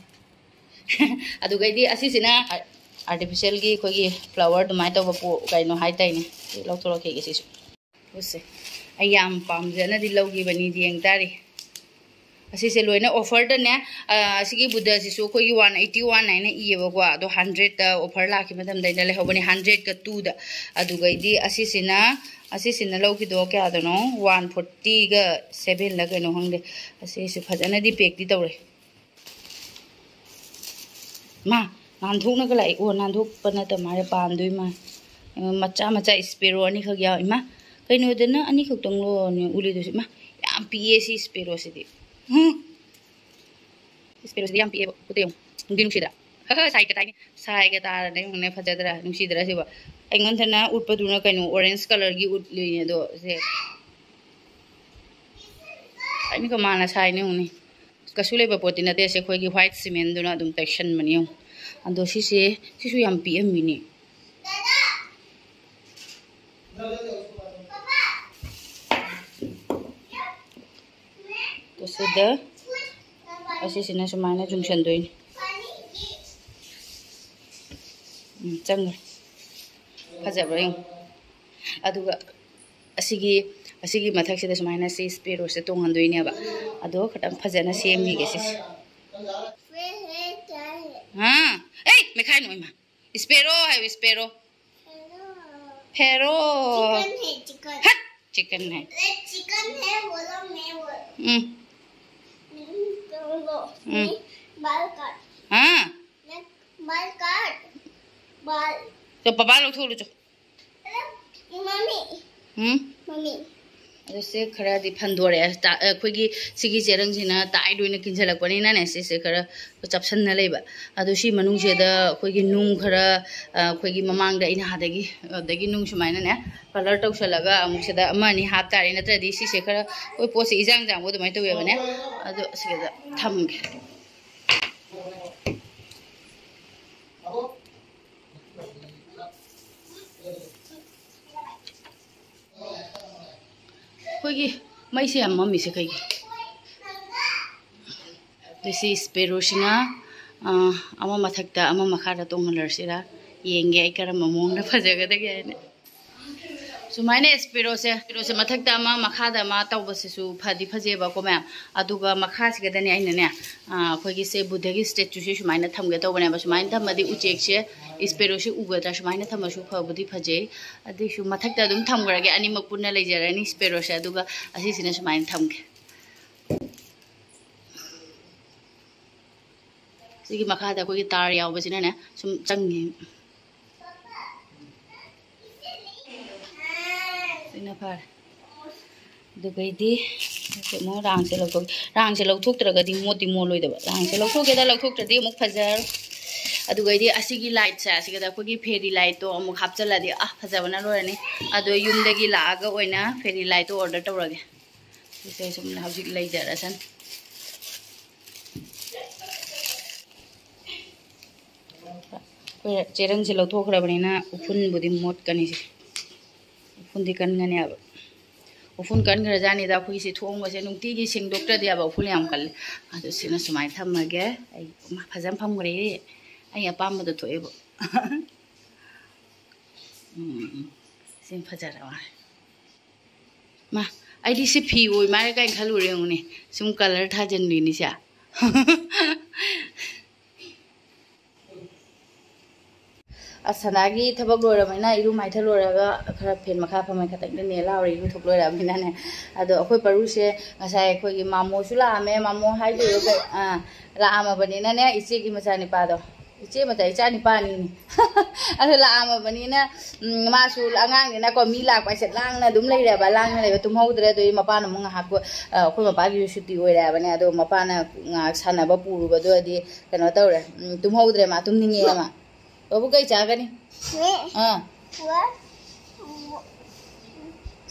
ꯑꯗꯨꯒꯩꯗꯤ ꯑꯁꯤꯁꯤꯅ ꯑꯥꯔꯇꯤꯐꯤꯁꯦꯜꯒꯤ ꯑꯩꯈꯣꯏꯒꯤ ꯐ꯭ꯂꯥꯋꯔ ꯑꯗꯨꯃꯥꯏꯅ ꯇꯧꯕ ꯄꯣ-, ꯀꯩꯅꯣ ꯍꯥꯏꯇꯥꯏꯅꯦ꯫ ꯁꯤ ꯂꯧꯊꯣꯔꯛꯈꯤꯒꯦ ꯁꯤꯁꯨ꯫ ꯎꯁꯦ꯫ ꯑꯩ ꯌꯥꯝ ꯄꯥꯝꯖꯅꯗꯤ ꯂꯧꯈꯤꯕꯅꯤ, ꯌꯦꯡ ꯇꯥꯔꯤ꯫ ꯑꯁꯤꯁꯦ ꯂꯣꯏꯅ ꯑꯣꯐꯔꯗꯅꯦ꯫ ꯑ, ꯑꯁꯤꯒꯤ ꯕꯨꯙꯁꯤꯁꯨ ꯑꯩꯈꯣꯏꯒꯤ ꯋꯥꯟ ꯑꯩꯠꯇꯤ ꯋꯥꯟ ꯍꯥꯏꯅ ꯏꯌꯦꯕꯀꯣ꯫ ꯑꯗꯣ ꯍꯟꯗ꯭ꯔꯦꯠꯇ ꯑꯣꯐꯔ ꯂꯥꯛꯈꯤꯕ ꯃꯇꯝꯗ ꯑꯩꯅ ꯂꯩꯍꯧꯕꯅꯦ, ꯍꯟꯗ꯭ꯔꯦꯠꯀ ꯇꯨꯗ꯫ ꯑꯗꯨꯒꯩꯗꯤ ꯑꯁꯤꯁꯤꯅ, ꯑꯁꯤꯁꯤꯅ ꯂꯧꯈꯤꯗꯣ ꯀꯌꯥꯗꯅꯣ? ꯋꯥꯟ ꯐꯣꯔꯇꯤꯒ ꯁꯚꯦꯟꯂ ꯀꯩꯅꯣ ꯈꯪꯗꯦ꯫ ꯑꯁꯤꯁꯨ ꯐꯖꯅꯗꯤ ꯄꯦꯛꯇꯤ ꯇꯧꯔꯦ꯫ ꯃꯥ, ꯅꯥꯟꯊꯣꯛꯅꯒ ꯂꯥꯛꯑꯦ꯫ ꯑꯣ, ꯅꯥꯟꯊꯣꯛꯄ ꯅꯠꯇ ꯃꯥꯜꯂꯦ, ꯄꯥꯟꯗꯣꯏ ꯃꯥꯜꯂꯦ꯫ ꯃꯆꯥ ꯃꯆꯥ ꯏꯁꯄꯦꯔꯣ ꯑꯅꯤꯈꯛ ꯌꯥꯎꯋꯦ꯫ ꯏꯃꯥ, ꯀꯩꯅꯣꯗꯅ ꯑꯅꯤꯈꯛꯇꯪ ꯂꯣꯅꯦ ꯎꯂꯤꯗꯣꯏꯁꯦ꯫ ꯏꯃꯥ, ꯌꯥꯝ ꯄꯤꯛꯑꯦ ꯁꯤ ꯏꯁꯄꯦꯔꯣꯁꯤꯗꯤ꯫ ꯍꯨꯝ꯫ ꯏꯁꯄꯦꯔꯣꯁꯤꯗꯤ ꯌꯥꯝ ꯄꯤꯛꯑꯦꯕ꯫ ꯎꯗ ꯌꯦꯡꯉꯨ꯫ ꯅꯨꯡꯗꯤ ꯅꯨꯡꯁꯤꯗ꯭ꯔꯥ? ꯍ, ꯍ, ꯁꯥꯏꯒ ꯇꯥꯏꯅꯤ꯫ ꯁꯥꯏꯒ ꯇꯥꯔꯅ ꯌꯦꯡꯉꯨꯅꯦ, ꯐꯖꯗ꯭ꯔꯥ? ꯅꯨꯡꯁꯤꯗ꯭ꯔꯥ ꯁꯤꯕꯣ? ꯑꯩꯉꯣꯟꯗꯅ ꯎꯠꯄꯗꯨꯅ ꯀꯩꯅꯣ, ꯑꯣꯔꯦꯟꯖ ꯀꯂꯔꯒꯤ ꯎꯠꯂꯤꯅꯦ ꯑꯗꯣ, ꯁꯦ꯫ ꯑꯩꯅ ꯀꯃꯥꯏꯅ ꯁꯥꯏꯅꯣ ꯌꯦꯡꯉꯨꯅꯦ꯫ ꯀꯩꯁꯨ ꯂꯩꯕ ꯄꯣꯠꯇꯤ ꯅꯠꯇꯦ꯫ ꯁꯦ ꯑꯩꯈꯣꯏꯒꯤ ꯋꯥꯏꯠ ꯁꯤꯃꯦꯟꯗꯨꯅ ꯑꯗꯨꯝ ꯇꯩꯁꯟꯕꯅꯤ ꯌꯦꯡꯉꯨ꯫ ꯑꯗꯣ ꯁꯤꯁꯦ, ꯁꯤꯁꯨ ꯌꯥꯝ ꯄꯤꯛꯑꯝꯃꯤꯅꯦ꯫ ꯁꯤꯗ ꯑꯁꯤꯁꯤꯅ ꯁꯨꯃꯥꯏꯅ ꯌꯨꯡꯁꯟꯗꯣꯏꯅꯤ꯫ ꯎꯝ, ꯆꯪꯈ꯭ꯔꯦ꯫ ꯐꯖꯕ꯭ꯔꯥ ꯌꯦꯡꯉꯨ꯫ ꯑꯗꯨꯒ ꯑꯁꯤꯒꯤ ꯑꯁꯤꯒꯤ ꯃꯊꯛꯁꯤꯗ ꯁꯨꯃꯥꯏꯅ ꯁꯤ ꯁ꯭ꯄꯦꯔꯣꯁꯦ ꯇꯣꯡꯍꯟꯗꯣꯏꯅꯦꯕ꯫ ꯑꯗꯣ ꯈꯤꯇꯪ ꯐꯖꯅ ꯁꯦꯝꯈꯤꯒꯦ ꯁꯤꯁꯦ꯫ ꯍꯥ? ꯑꯦ, ꯃꯦꯈꯥꯏ ꯅꯣꯏꯃ꯫ ꯁ꯭ꯄꯦꯔꯣ ꯍꯥꯏꯌꯨ, ꯁ꯭ꯄꯦꯔꯣ꯫ ꯐꯦꯔꯣ꯫ चिकन है, चिकन। हट, चिकन है। अरे, चिकन है, बोलो, मैं बोल। हम्म। हम्म। बाल काट। हाँ। मैं बाल काट। बाल। तो पापा लोग थोड़ा। ꯎꯝ? ꯃꯃꯤ꯫ ꯑꯗꯣ ꯁꯦ ꯈꯔꯗꯤ ꯐꯟꯗꯣꯔꯛꯑꯦ꯫ ꯇꯥ-, ꯑꯩꯈꯣꯏꯒꯤ ꯁꯤꯒꯤ ꯆꯦꯔꯪꯁꯤꯅ ꯇꯥꯏꯠ ꯑꯣꯏꯅ ꯀꯤꯟꯁꯤꯜꯂꯛꯄꯅꯤꯅꯅꯦ, ꯁꯤꯁꯦ ꯈꯔ ꯆꯞꯁꯟꯅ ꯂꯩꯕ꯫ ꯑꯗꯣ ꯁꯤ ꯃꯅꯨꯡꯁꯤꯗ ꯑꯩꯈꯣꯏꯒꯤ ꯅꯨꯡ ꯈꯔ, ꯑ, ꯑꯩꯈꯣꯏꯒꯤ ꯃꯃꯥꯡꯗ ꯑꯩꯅ ꯑꯥꯗꯒꯤ, ꯑꯗꯒꯤ ꯅꯨꯡ ꯁꯨꯃꯥꯏꯅꯅꯦ ꯀꯂꯔ ꯇꯧꯁꯜꯂꯒ ꯑꯃꯨꯛ ꯁꯤꯗ ꯑꯃ ꯑꯅꯤ ꯍꯥꯞꯇꯥꯔꯦ, ꯅꯠꯇ꯭ꯔꯗꯤ ꯁꯤꯁꯦ ꯈꯔ ꯑꯩꯈꯣꯏ ꯄꯣꯠꯁꯦ ꯏꯖꯥꯡ ꯖꯥꯡꯕ ꯑꯗꯨꯃꯥꯏꯅ ꯇꯧꯋꯦꯕꯅꯦ꯫ ꯑꯗꯣ ꯁꯤꯗ ꯊꯝꯒꯦ꯫ ꯑꯩꯈꯣꯏꯒꯤ ꯃꯩꯁꯦ ꯌꯥꯝ ꯃꯝꯃꯤꯁꯦ ꯀꯩꯒꯤ? ꯑꯗꯨ ꯁꯤ ꯁ꯭ꯄꯦꯔꯣꯁꯤꯅ, ꯑ, ꯑꯃ ꯃꯊꯛꯇ ꯑꯃ ꯃꯈꯥꯗ ꯇꯣꯡꯍꯜꯂꯁꯤꯔꯥ ꯌꯦꯡꯒꯦ ꯑꯩ ꯀꯔꯝꯕ ꯃꯑꯣꯡꯗ ꯐꯖꯒꯗꯒꯦ ꯍꯥꯏꯅ꯫ ꯁꯨꯃꯥꯏꯅ ꯁ꯭ꯄꯦꯔꯣꯁꯦ, ꯁ꯭ꯄꯦꯔꯣꯁꯦ ꯃꯊꯛꯇ ꯑꯃ ꯃꯈꯥꯗ ꯑꯃ ꯇꯧꯕꯁꯤꯁꯨ ꯐꯗꯤ ꯐꯖꯩꯕꯀꯣ ꯃꯌꯥꯝ꯫ ꯑꯗꯨꯒ ꯃꯈꯥꯁꯤꯒꯗꯅꯦ ꯑꯩꯅꯅꯦ, ꯑ, ꯑꯩꯈꯣꯏꯒꯤ ꯁꯦ ꯕꯨꯙꯒꯤ ꯁ꯭ꯇꯦꯆꯨꯁꯦ ꯁꯨꯃꯥꯏꯅ ꯊꯝꯒꯦ ꯇꯧꯕꯅꯦꯕ꯫ ꯁꯨꯃꯥꯏꯅ ꯊꯝꯃꯗꯤ ꯎꯆꯦꯛꯁꯦ ꯁ꯭ꯄꯦꯔꯣꯁꯦ ꯎꯒꯗ꯭ꯔꯥ? ꯁꯨꯃꯥꯏꯅ ꯊꯝꯃꯁꯨ ꯐꯕꯨꯗꯤ ꯐꯖꯩ꯫ ꯑꯗꯨꯏꯁꯨ ꯃꯊꯛꯇ ꯑꯗꯨꯝ ꯊꯝꯈ꯭ꯔꯒꯦ, ꯑꯅꯤꯃꯛ ꯄꯨꯟꯅ ꯂꯩꯖꯔꯅꯤ ꯁ꯭ꯄꯦꯔꯣꯁꯦ꯫ ꯑꯗꯨꯒ ꯑꯁꯤꯁꯤꯅ ꯁꯨꯃꯥꯏꯅ ꯊꯝꯒꯦ꯫ ꯁꯤꯒꯤ ꯃꯈꯥꯗ ꯑꯩꯈꯣꯏꯒꯤ ꯇꯥꯔ ꯌꯥꯎꯕꯁꯤꯅꯅꯦ ꯁꯨꯝ ꯆꯪꯉꯤ꯫ ꯁꯤꯅ ꯐꯔꯦ꯫ ꯑꯗꯨꯒꯩꯗꯤ ꯑꯃꯨꯛ ꯔꯥꯡꯁꯦ ꯂꯧꯊꯣꯛ-, ꯔꯥꯡꯁꯦ ꯂꯧꯊꯣꯛꯇ꯭ꯔꯒꯗꯤ ꯃꯣꯠꯇꯤ ꯃꯣꯠꯂꯣꯏꯗꯕ꯫ ꯔꯥꯡꯁꯦ ꯂꯧꯊꯣꯛꯀꯦꯗ ꯂꯧꯊꯣꯛꯇ꯭ꯔꯗꯤ ꯑꯃꯨꯛ ꯐꯖꯔꯣꯏ꯫ ꯑꯗꯨꯒꯩꯗꯤ ꯑꯁꯤꯒꯤ ꯂꯥꯏꯠꯁꯦ, ꯑꯁꯤꯒꯗ ꯑꯩꯈꯣꯏꯒꯤ ꯐꯦꯔꯤ ꯂꯥꯏꯠꯇꯣ ꯑꯃꯨꯛ ꯍꯥꯞꯆꯜꯂꯗꯤ, ꯑ, ꯐꯖꯕꯅ ꯂꯣꯏꯔꯅꯤ꯫ ꯑꯗꯣ ꯌꯨꯝꯗꯒꯤ ꯂꯥꯛꯑꯒ ꯑꯣꯏꯅ ꯐꯦꯔꯤ ꯂꯥꯏꯠꯇꯣ ꯑꯣꯔꯗꯔ ꯇꯧꯔꯒꯦ꯫ ꯁꯤꯁꯦ ꯁꯨꯝ ꯍꯧꯖꯤꯛ ꯂꯩꯖꯔꯁꯅꯤ꯫ ꯑꯩꯈꯣꯏ ꯆꯦꯔꯪꯁꯦ ꯂꯧꯊꯣꯛꯈ꯭ꯔꯕꯅꯤꯅ ꯎꯐꯨꯟꯕꯨꯗꯤ ꯃꯣꯠꯀꯅꯤꯁꯦ꯫ ꯎꯐꯨꯟꯗꯤ ꯀꯟꯒꯅꯦꯕ꯫ ꯎꯐꯨꯟ ꯀꯟꯈ꯭ꯔꯖꯥꯠꯅꯤꯗ, ꯑꯩꯈꯣꯏꯒꯤꯁꯦ ꯊꯣꯡꯕꯁꯦ ꯅꯨꯡꯇꯤꯒꯤ ꯁꯦꯡꯗꯣꯛꯇ꯭ꯔꯗꯤ ꯌꯥꯕ ꯎꯐꯨꯟ ꯌꯥꯝ ꯀꯜꯂꯤ꯫ ꯑꯗꯨ ꯁꯤꯅ ꯁꯨꯃꯥꯏꯅ ꯊꯝꯃꯒꯦ꯫ ꯑꯩ ꯐꯖꯅ ꯐꯝꯈ꯭ꯔꯦ꯫ ꯑꯩ ꯑꯄꯥꯝꯕꯗ ꯊꯣꯛꯑꯦꯕ꯫ ꯎꯝ, ꯎꯝ, ꯎꯝ꯫ ꯁꯤ ꯐꯖꯔꯦ꯫ ꯃꯥ, ꯑꯩꯗꯤ ꯁꯤ ꯐꯤ ꯑꯣꯏ ꯃꯥꯜꯂꯦ ꯀꯥꯏꯅ ꯈꯜꯂꯨꯔꯦ꯫ ꯌꯦꯡꯉꯨꯅꯦ, ꯁꯨꯝ ꯀꯂꯔ ꯊꯥꯖꯤꯟꯕꯤꯅꯤꯁꯦ꯫ ꯑꯁ, ꯁꯅꯥꯒꯤ ꯊꯕꯛ ꯂꯣꯏꯔꯕꯅꯤꯅ, ꯏꯔꯨ ꯃꯥꯏꯊ ꯂꯣꯏꯔꯒ ꯈꯔ ꯐꯦꯟ ꯃꯈꯥ ꯐꯝꯃꯦ, ꯈꯇꯪꯗꯤ ꯅꯦ ꯂꯥꯎꯔꯦ, ꯏꯔꯨ ꯊꯣꯛ ꯂꯣꯏꯔꯕꯅꯤꯅꯅꯦ꯫ ꯑꯗꯣ ꯑꯩꯈꯣꯏ ꯄꯔꯨꯁꯦ ꯉꯁꯥꯏ ꯑꯩꯈꯣꯏꯒꯤ ꯃꯥꯃꯣꯁꯨ ꯂꯥꯛꯑꯝꯃꯦ, ꯃꯥꯃꯣ ꯍꯥꯏꯗꯣꯏꯔꯣ ꯀꯩ-, ꯑꯥ, ꯂꯥꯛꯑꯝꯃꯕꯅꯤꯅꯅꯦ, ꯏꯆꯦꯒꯤ ꯃꯆꯥꯅꯤꯄꯥꯗꯣ, ꯏꯆꯦ ꯃꯆꯥ, ꯏꯆꯥ ꯅꯤꯄꯥꯅꯤꯅꯦ꯫ ꯑꯗꯣ ꯂꯥꯛꯑꯝꯃꯕꯅꯤꯅ, ꯎꯝ, ꯃꯥꯁꯨ ꯑꯉꯥꯡꯅꯤꯅꯀꯣ, ꯃꯤ ꯂꯥꯛꯄ ꯍꯥꯏꯁꯦ ꯂꯥꯡꯅ ꯑꯗꯨꯝ ꯂꯩꯔꯦꯕ, ꯂꯥꯡꯅ ꯂꯩꯕ ꯇꯨꯝꯍꯧꯗ꯭ꯔꯦ꯫ ꯑꯗꯨꯒꯤ ꯃꯄꯥꯅ ꯑꯃꯨꯛ ꯉꯥꯏꯍꯥꯛ ꯀꯣ-, ꯑ, ꯑꯩꯈꯣꯏ ꯃꯄꯥꯒꯤꯁꯨ ꯁꯨꯇꯤ ꯑꯣꯏꯔꯦ ꯍꯥꯏꯕꯅꯦ꯫ ꯑꯗꯣ ꯃꯄꯥꯅ ꯉꯥꯏꯍꯥꯛ ꯁꯥꯟꯅꯕ ꯄꯨꯔꯨꯕꯗꯨꯗꯤ ꯀꯩꯅꯣ ꯇꯧꯔꯦ, ꯎꯝ, ꯇꯨꯝꯍꯧꯗ꯭ꯔꯦ, ꯃꯥ ꯇꯨꯝꯅꯤꯡꯉꯦ ꯃꯥ꯫ ꯕꯥꯕꯨ, ꯀꯩ ꯆꯥꯒꯅꯤ? ꯃꯤ꯫ ꯑꯥ꯫ ꯋꯥ-,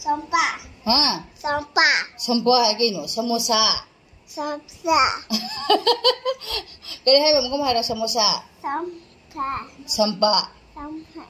ꯆꯝꯄꯥ꯫ ꯍꯥ? ꯆꯝꯄꯥ꯫ ꯁꯝꯄꯥ ꯍꯥꯏ ꯀꯩꯅꯣ? ꯁꯃꯣꯁꯥ꯫ ꯆꯝꯄꯥ꯫ ꯀꯔꯤ ꯍꯥꯏꯕ? ꯑꯃꯨꯛꯀ ꯑꯃꯨꯛ ꯍꯥꯏꯔꯣ, ꯁꯃꯣꯁꯥ꯫ ꯆꯝꯄꯥ꯫ ꯁꯝꯄꯥ꯫ ꯆꯝꯄꯥ꯫